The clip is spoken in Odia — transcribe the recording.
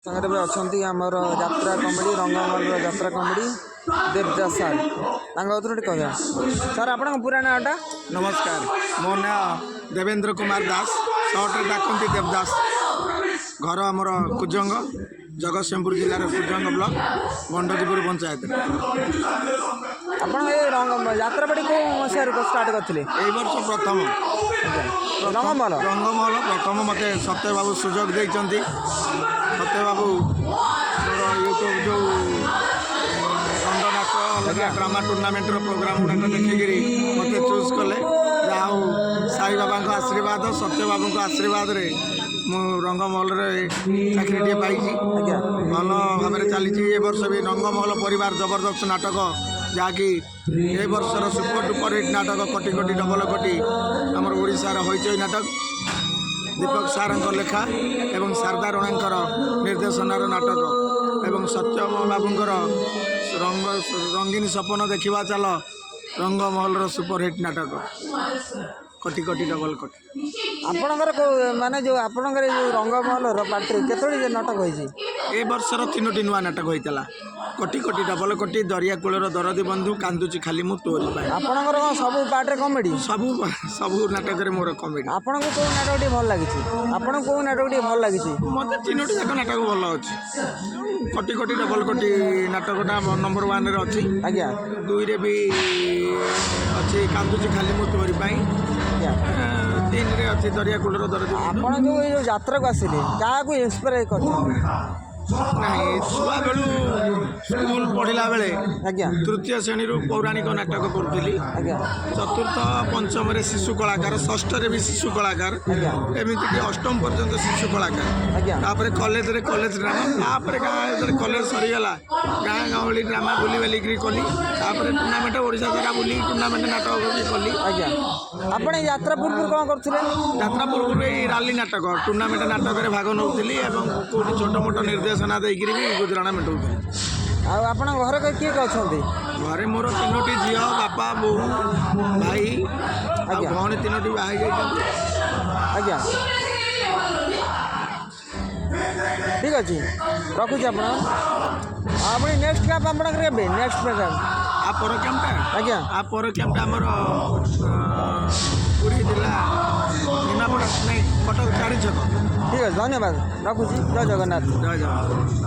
ସାଙ୍ଗରେ ଏବେ ଅଛନ୍ତି ଆମର ଯାତ୍ରା କମିଟି, ରଙ୍ଗମହଲର ଯାତ୍ରା କମିଟି ଦେବଦାସ ସାର୍। ତାଙ୍କ କତିରୁ ଟିକେ କହିବା। ସାର୍, ଆପଣଙ୍କ ପୁରା ନାଁଟା? ନମସ୍କାର, ମୋ ନାଁ ଦେବେନ୍ଦ୍ର କୁମାର ଦାସ, ସର୍ଟରେ ଡାକନ୍ତି ଦେବଦାସ। ଘର ଆମର କୁଜଙ୍ଗ, ଜଗତସିଂହପୁର ଜିଲ୍ଲାର କୁଜଙ୍ଗ ବ୍ଲକ, ଗଣ୍ଡକୀପୁର ପଞ୍ଚାୟତରେ। ଆପଣ ଏ ରଙ୍ଗ ଯାତ୍ରା ପାର୍ଟି କେଉଁ ମସିହାରୁ ଷ୍ଟାର୍ଟ କରିଥିଲେ? ଏଇ ବର୍ଷ ପ୍ରଥମ। ରଙ୍ଗମହଲ। ରଙ୍ଗମହଲ ପ୍ରଥମ। ମୋତେ ସତ୍ୟବାବୁ ସୁଯୋଗ ଦେଇଛନ୍ତି। ସତ୍ୟବାବୁ ମୋର ୟୁଟ୍ୟୁବ୍ ଯେଉଁ ଦଣ୍ଡନାଚ, ଅଲଗା ଡ୍ରାମା ଟୁର୍ଣ୍ଣାମେଣ୍ଟର ପ୍ରୋଗ୍ରାମ ଗୁଡ଼ାକ ଦେଖିକିରି ମୋତେ ଚୁଜ୍ କଲେ। ଯାହା ହଉ, ସାଇବାବାଙ୍କ ଆଶୀର୍ବାଦ, ସତ୍ୟବାବୁଙ୍କ ଆଶୀର୍ବାଦରେ ମୁଁ ରଙ୍ଗମହଲରେ ଚାକିରିଟିଏ ପାଇଛି। ଭଲ ଭାବରେ ଚାଲିଛି। ଏ ବର୍ଷ ବି ରଙ୍ଗମହଲ ପରିବାର ଜବରଦସ୍ତ ନାଟକ, ଯାହାକି ଏ ବର୍ଷର ସୁପର ଡୁପର ହିଟ୍ ନାଟକ କୋଟି କୋଟି ଡବଲ କୋଟି, ଆମର ଓଡ଼ିଶାର ହଇଚଇ ନାଟକ। ଦୀପକ ସାରଙ୍କ ଲେଖା ଏବଂ ଶାରଦା ରଣାଙ୍କର ନିର୍ଦ୍ଦେଶନାର ନାଟକ ଏବଂ ସତ୍ୟମ ବାବୁଙ୍କର ରଙ୍ଗ ରଙ୍ଗୀନ ସପନ ଦେଖିବା ଚାଲ, ରଙ୍ଗମହଲର ସୁପରହିଟ୍ ନାଟକ କୋଟି କୋଟି ଡବଲ କୋଟି। ଆପଣଙ୍କର କେଉଁ ମାନେ ଯେଉଁ ଆପଣଙ୍କର ଏଇ ଯେଉଁ ରଙ୍ଗମହଲର ପାର୍ଟିରେ କେତୋଟି ନାଟକ ହେଇଛି? ଏ ବର୍ଷର ତିନୋଟି ନୂଆ ନାଟକ ହୋଇଥିଲା: କୋଟି କୋଟି ଡବଲ କୋଟି, ଦରିଆ କୂଳର ଦରଦୀ ବନ୍ଧୁ, କାନ୍ଦୁଛି ଖାଲି ମୁଁ ତୋରି ପାଇଁ। ଆପଣଙ୍କର କ'ଣ ସବୁ ପାର୍ଟରେ କମେଡ଼ି? ସବୁ ସବୁ ନାଟକରେ ମୋର କମେଡ଼ି। ଆପଣଙ୍କୁ କେଉଁ ନାଟକ ଟିକେ ଭଲ ଲାଗିଛି? ଆପଣଙ୍କୁ କେଉଁ ନାଟକ ଟିକେ ଭଲ ଲାଗିଛି? ମୋତେ ତିନୋଟି ଯାକ ନାଟକ ଭଲ ଅଛି। କୋଟି କୋଟି ଡବଲ କୋଟି ନାଟକଟା ନମ୍ବର ୱାନ୍ରେ ଅଛି। ଦୁଇରେ ବି ଅଛି କାନ୍ଦୁଛି ଖାଲି ମୁଁ ତୋରି ପାଇଁ। ତିନିରେ ଅଛି ଦରିଆ କୂଳର ଦରଦୀ ବନ୍ଧୁ। ଆପଣ ଯେଉଁ ଏଇ ଯେଉଁ ଯାତ୍ରାକୁ ଆସିଲେ, କାହାକୁ ଇନ୍ସପାୟାର କରିଛନ୍ତି? ନାଇଁ, ଛୁଆବେଳୁ ସ୍କୁଲ ପଢ଼ିଲା ବେଳେ ତୃତୀୟ ଶ୍ରେଣୀରୁ ପୌରାଣିକ ନାଟକ କରୁଥିଲି। ଚତୁର୍ଥ, ପଞ୍ଚମରେ ଶିଶୁ କଳାକାର, ଷଷ୍ଠରେ ବି ଶିଶୁ କଳାକାର, ଏମିତିକି ଅଷ୍ଟମ ପର୍ଯ୍ୟନ୍ତ ଶିଶୁ କଳାକାର। ତାପରେ କଲେଜରେ କଲେଜ ଡ୍ରାମା। ତାପରେ ଗାଁ, ଯେତେବେଳେ କଲେଜ ସରିଗଲା, ଗାଁ ଗାଉଁଲି ଡ୍ରାମା ବୁଲି ବାଲିକିରି କଲି। ତାପରେ ଟୁର୍ଣ୍ଣାମେଣ୍ଟ, ଓଡ଼ିଶା ସାରା ବୁଲି ଟୁର୍ଣ୍ଣାମେଣ୍ଟ ନାଟକ ବି କଲି। ଆଜ୍ଞା, ଆପଣ ଏଇ ଯାତ୍ରା ପୂର୍ବରୁ କ'ଣ କରୁଥିଲେ? ଯାତ୍ରା ପୂର୍ବରୁ ଏଇ ରାଲି ନାଟକ, ଟୁର୍ଣ୍ଣାମେଣ୍ଟ ନାଟକରେ ଭାଗ ନେଉଥିଲି ଏବଂ କେଉଁଠି ଛୋଟ ମୋଟ ନିର୍ଦ୍ଦେଶନା ଦେଇକିରି ବି ଗୁଜୁରାଣ ମେଣ୍ଟାଉଥିଲି। ଆଉ ଆପଣଙ୍କ ଘରେ କିଏ କିଏ ଅଛନ୍ତି? ଘରେ ମୋର ତିନୋଟି ଝିଅ, ବାପା, ବୋଉ, ଭାଇ ଆଉ ଭଉଣୀ ତିନୋଟି ବାହା ହେଇଯାଇଛନ୍ତି। ଆଜ୍ଞା, ଠିକ୍ ଅଛି, ରଖୁଛି। ଆପଣ ଆପଣ ନେକ୍ସଟ କ୍ୟାମ୍ପ ଆପଣଙ୍କର କେବେ ନେକ୍ସଟ ପ୍ରୋଗ୍ରାମ? ଆ ପର କ୍ୟାମ୍ପଟା? ଆଜ୍ଞା। ଆ ପର କ୍ୟାମ୍ପଟା ଆମର ପୁରୀ ଜିଲ୍ଲା ନିମାପଡ଼ା, ନାଇଁ, କଟକ 4 ଛକ। ଠିକ୍ ଅଛି, ଧନ୍ୟବାଦ, ରଖୁଛି। ଜୟ ଜଗନ୍ନାଥ। ଜୟ ଜଗନ୍ନାଥ।